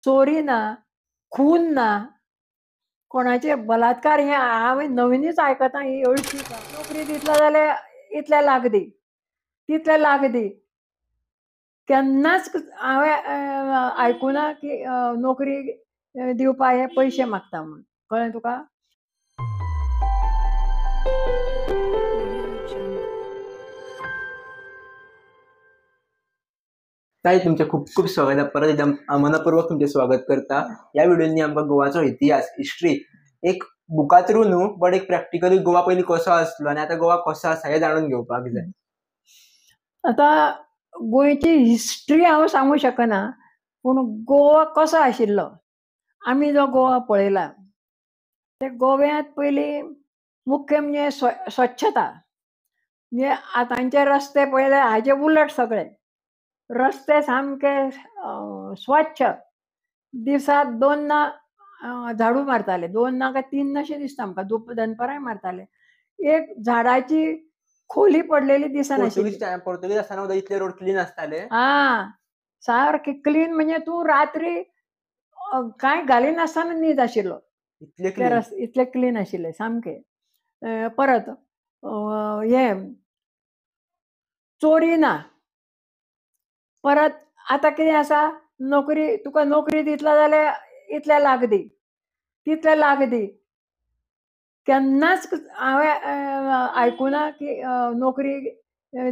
चोरी ना, खून ना, कोणाचे बलात्कार हे हांवें नवीनच आयकता. ही अळशी नोकरी दितलो जाल्यार इतले लाख दी, तितले लाख दी. केन्नाच हांवें आयकुना की नोकरी दिवपा हे पयशे मागता म्हूण. कळ्ळें तुका? ताई, तुमचें खूब खूब स्वागत आहे. परत एकदा मनपूर्वक तुमचें स्वागत करता. ह्या व्हिडिओनी आमकां गोवाचो इतिहास, हिस्ट्री एक बुका थ्रू न्हू बट एक प्रॅक्टिकली गोवा पयलीं कसो आसलो आनी आतां गोवा कसो आसा हें जाणून घेवपाक जाय. आतां गोंयची हिस्ट्री हांव सांगू शकना, पूण गोवा कसो आशिल्लो आमी जो गोवा पळयला ते गोव्यांत पयलीं मुख्य म्हणजे स्वच्छता. म्हणजे आतांचे रस्ते पळयले हाजे उलट सगळे रस्ते सामके स्वच्छ. दिसाक 2 ना झाडू मारताले, 2 ना काय 3 ना अशें दिसता आमकां. दनपरांय मारताले. एक झाडाची खोली पडलेली दिसनाशिल्ली. पोर्तुगीज आसतना इतले रोड क्लीन आसताले. आं, सारके क्लीन. म्हणजे तूं रात्री कांय घालिनासतना न्हीद आशिल्लो. इतले क्लीन, इतले क्लीन आशिल्ले सामके. परत हें चोरी ना. परत आतां कितें आसा, नोकरी तुका नोकरी दितलो जाल्यार इतले लाख दी, तितले लाख दी. केन्नाच हांवें आयकुना की नोकरी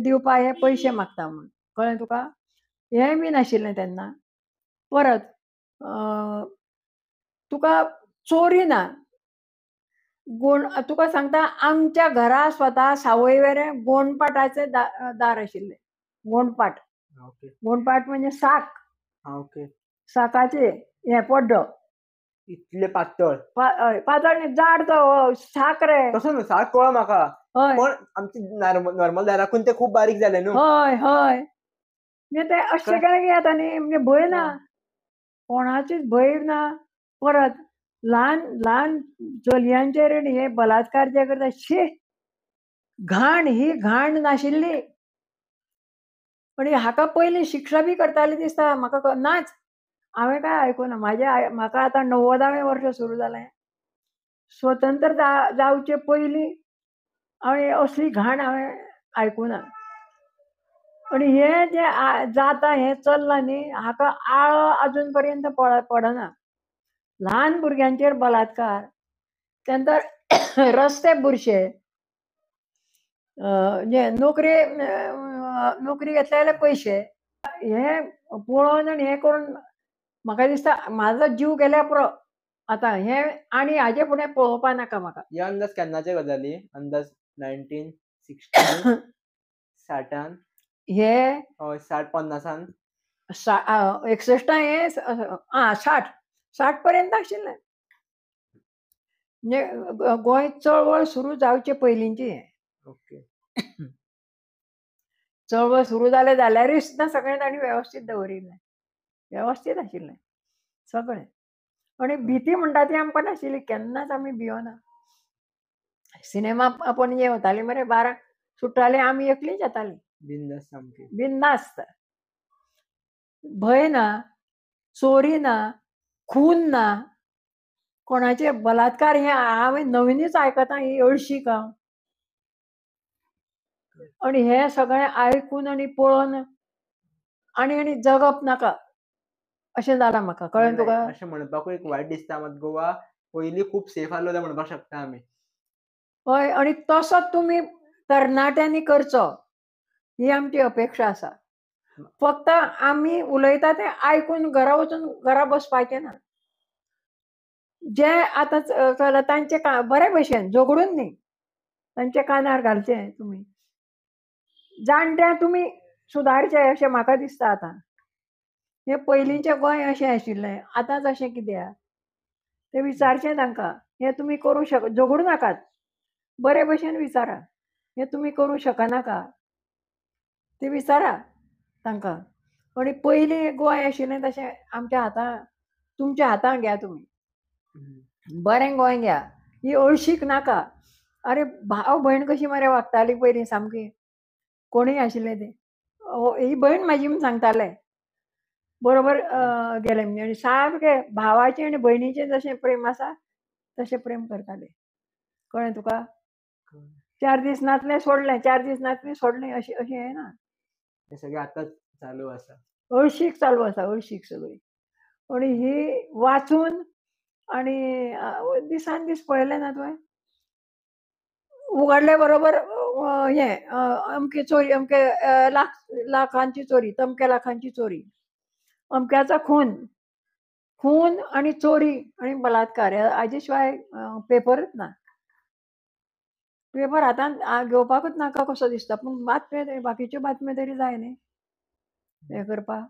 दिवपा हे पयशे मागता म्हूण. कळ्ळें तुका? हेंय बी नाशिल्लें तेन्ना. परत तुका चोरी ना. तुका सांगता, आमच्या घरा स्वता सावयवेरें गोंडपाटाचें दार आशिल्लें. गोंडपाट, गोंडपाट म्हणजे साक. साकाचे हें पड्डो इतले पातळ. हय, पातळ न्ही, जाड तो साक रे. तसो न्हू, साक कळ्ळो म्हाका, पण आमचे नॉर्मल दाराकून ते खूब बारीक जाले न्हू. हय हय, म्हणजे ते अशें केलें की येता न्ही, म्हणजे भंय ना, कोणाचीच भंय ना. परत ल्हान ल्हान चलयांचेर हे बलात्कार जे करता, शी घाण, ही घाण नाशिल्ली. पण हाका पयलीं शिक्षा बी करताली दिसता म्हाका. नाच हांवें काय आयकुना. म्हाजे म्हाका आतां 90वें वर्स सुरू जालें. स्वतंत्र जावचे पयलीं हांवें असली घाण हांवें आयकुना. आनी हें जें जाता हें चल्लां न्ही, हाका आळो आजून पर्यंत पडना. ल्हान भुरग्यांचेर बलात्कार, त्यानंतर रस्ते बुरशे, म्हणजे नोकरी नोकरी घेतले जाल्यार पयशे. हे पळोवन आनी हें करून म्हाका दिसता म्हाजो जीव गेल्यार पुरो आतां. हें आनी हाजे फुडें पळोवपा नाका म्हाका. हे अंदाज केन्नाचे गजाली? अंदाज 1960 60 हे हय, 60 50 61 हे आं 60 पर्यंत आशिल्लें. म्हणजे गोंय चळवळ सुरू जावचे पयलींची हें. चळवळ सुरू जाले जाल्यारूय सुद्दां सगळें तांणी वेवस्थीत दवरिल्लें, वेवस्थीत आशिल्लें सगळें. आनी भिती म्हणटा ती आमकां नाशिल्ली, केन्नाच आमी भियोना. सिनेमा पणजे वताली मरे, 12 सुट्टाले, आमी एकलींच येतालीं. बिंदास्त सामकी, बिंदास्त. भंय ना, चोरी ना, खून ना, कोणाचे बलात्कार हे हांवें नवीनच आयकता. ही अळशीक हांव. आनी हें सगळें आयकून आनी पळोवन आनी आनी जगप नाका अशें जालां म्हाका. कळ्ळें तुका? अशें म्हणपाकूय एक वायट दिसता. मात गोवा पयलीं खूब सेफ आसलो जाल्यार म्हणपाक शकता आमी. हय, आनी तसो तुमी तरणाट्यांनी करचो ही आमची अपेक्षा आसा. फक्त आमी उलयता तें आयकून घरा वचून घरा बसपाचें ना. जे आतां चलता तांचे बरे भशेन झगडून न्ही, तांच्या कानार घालचें तुमी. जाणट्यां तुमी सुदारचें अशें म्हाका दिसता आतां. हें पयलींचें गोंय अशें आशिल्लें, आतांच अशें कित्याक तें विचारचें तांकां. हें तुमी करूं शक, झगडूं नाकात, बरे भशेन विचारा. हें तुमी करूं शकनाका तें विचारा तांकां. आनी पयलीं गोंय आशिल्लें तशें आमच्या हातां, तुमच्या हातां घ्या तुमी, बरें गोंय घ्या. ही अळशीक नाका. अरे भाव भयण कशी मरे वागताली पयलीं सामकी, कोणूय आशिल्ले ते. ही भयण म्हाजी म्हूण सांगताले, बरोबर गेले म्हणजे आनी सामकें भावाचें आनी भयणीचें जशें प्रेम आसा तशें प्रेम करताले. कळ्ळें तुका? 4 दीस नातलें सोडलें, 4 दीस नातलें सोडलें, अशें अशें हें ना. हे सगळें आतांच चालू आसा, अळशीक चालू आसा, अळशीक सगळी. आनी ही वाचून आनी दिसान दीस पळयलें ना तुवें, उगडले बरोबर हें अमकी चोरी, अमके लाखांची चोरी, तमक्या लाखांची चोरी, अमक्याचो खून, खून आनी चोरी आनी बलात्कार हाजे शिवाय पेपरूच ना. पेपर हातान घेवपाकूच नाका कसो दिसता, पूण बातम्यो बाकीच्यो बातम्यो तरी जाय न्ही हें करपाक.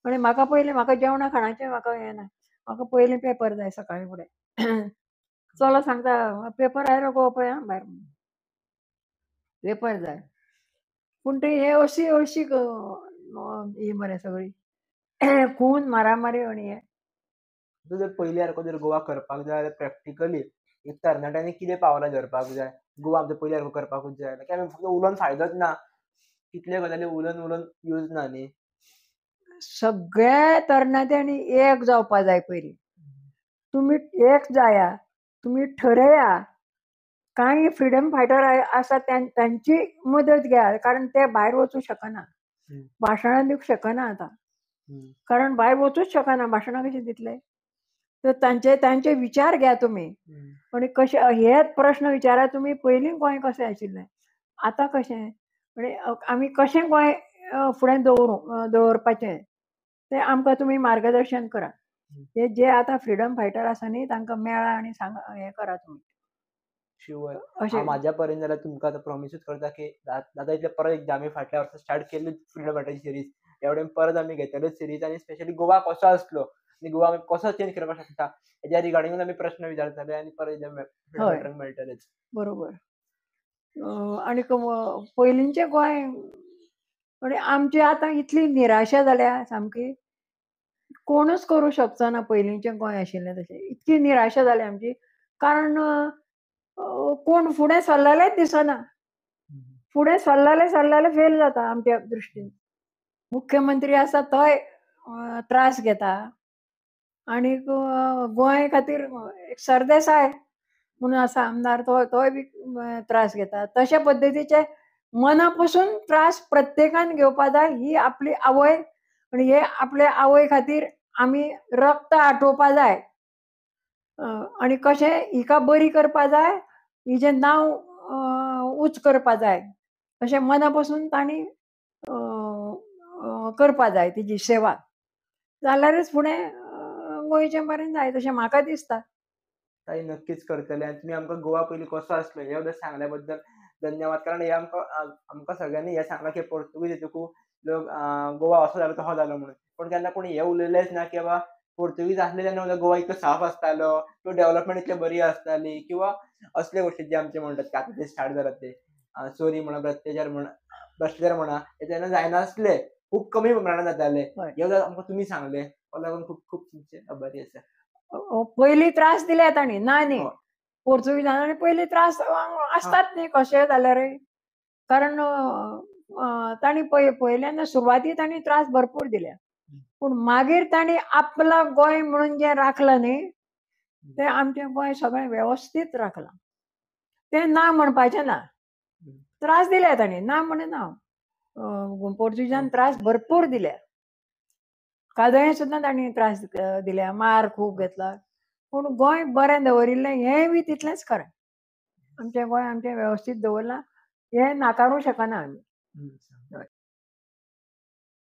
आनी म्हाका पयलीं म्हाका जेवणा खाणाचें म्हाका हें ना, म्हाका पयलीं पेपर जाय सकाळीं फुडें. चलो सांगता पेपर आयलो गो पळय आं भायर, पेपर जाय. पूण ते हे अशी अशी ही मरे सगळी खून मारामारी आनी हे. जर पयली सारको जर गोवा करपाक जाय जाल्यार प्रॅक्टिकली एक तरणाट्यांनी कितें पावलां धरपाक जाय, गोवा आमचो पयली सारको करपाकूच जाय? कित्याक आमी फक्त उलोवन फायदोच ना, कितले गजाली उलोवन उलोवन यूज ना न्ही. सगळ्या तरणाट्यांनी एक जावपा जाय पयलीं. तुमी एक जाया, तुमी ठरया, कांय फ्रिडम फायटर आसा तांची मदत घेया, कारण ते भायर वचूं शकना, भाशणां दिवंक शकना आतां, कारण भायर वचूंच शकना, भाशणां कशीं दितले? तर तांचे तांचे विचार घ्या तुमी आनी कशे हे प्रश्न विचारा तुमी, पयलीं गोंय कशें आशिल्लें, आतां कशें, आनी आमी कशें गोंय फुडें दवरपाचें तें आमकां तुमी मार्गदर्शन करा. ते जे आतां फ्रिडम फायटर आसा न्ही तांकां मेळा आनी सांगा हें करा तुमी. शुअर, अशें म्हाज्या पर्यंत जाल्यार तुमकां आतां प्रॉमिसूच करता की जाता इतलें परत एकदां आमी फाटल्या वर्सा स्टार्ट केल्ली फ्रिडम फायटराची सिरीज, ह्या वटेन परत आमी घेतलेच सिरीज. आनी स्पेशली गोवा कसो आसलो आनी गोवा आमी कसो चेंज करपाक शकता हेज्या रिगार्डिंगूच आमी प्रश्न विचारतले आनी परत एकदां फ्रिडम फायटरांक मेळटलेच. बरोबर. आनी पयलींचें गोंय आनी आमची आतां इतली निराशा जाल्या सामकी, कोणूच करूं शकचो ना पयलींचें गोंय आशिल्लें तशें, इतकी निराशा जाल्या आमची. कारण कोण फुडें सरलेलेच दिसना, फुडें सरलेले सरलेले फेल जाता आमच्या दृश्टीन. मुख्यमंत्री आसा तोय त्रास घेता आनी गोंय खातीर एक सरदेसाय म्हणून आसा आमदार, तोय बी त्रास घेता. तशे पद्दतीचे मना पसून त्रास प्रत्येकान घेवपा जाय. ही आपली आवय आनी हे आपले आवय खातीर आमी रक्त आटोवपा जाय आनी कशें हिका बरी करपा जाय, हिजें नांव उंच करपा जाय, अशें मना पसून तांणी करपा जाय तिजी सेवा, जाल्यारच फुडें गोंयचें बरें जाय तशें म्हाका दिसता. ताई नक्कीच करतले. आनी तुमी आमकां गोवा पयलीं कसो आसलो हें सुद्दां सांगल्या बद्दल धन्यवाद. कारण हे आमकां आमकां सगळ्यांनी हें सांगलां की पोर्तुगीज येतकू लोक गोवा असो जालो तसो जालो म्हणून, पूण केन्ना कोणी हें उलयलेंच ना की बाबा पोर्तुगीज आसले तेन्ना गोवा इतलो साफ आसतालो किंवा डेव्हलपमेंट इतली बरी आसताली किंवा असले गोश्टी जे आमचे म्हणटात की आतां ते स्टार्ट जालात ते चोरी म्हणा, भ्रष्टाचार म्हणा, भ्रष्टाचार म्हणा, हे तेन्ना जायनासले, खूब कमी प्रमाणान जाताले. हे आमकां तुमी सांगले, ताका लागून खूब खूब तुमचे आभारी आसा. पयलीं त्रास दिले तांणी, ना न्ही, पोर्तुगीजांनी पयलीं त्रास आसतात न्ही कशें जाल्यारय, कारण तांणी पयल्यान सुरवाती तांणी त्रास भरपूर दिले, पूण मागीर तांणी आपला गोंय म्हणून जें राखलां न्ही तें आमचें गोंय सगळें वेवस्थीत राखलां. तें ना म्हणपाचें ना, त्रास दिले तांणी, ना म्हणना, पोर्तुगीजान त्रास भरपूर दिले, कादय सुद्दां तांणी त्रास दिले, मार खूब घेतला, पूण गोंय बरें दवरिल्लें हें बी तितलेंच खरें. आमचें गोंय आमचें वेवस्थीत दवरलां हें नाकारूंक शकना आमी.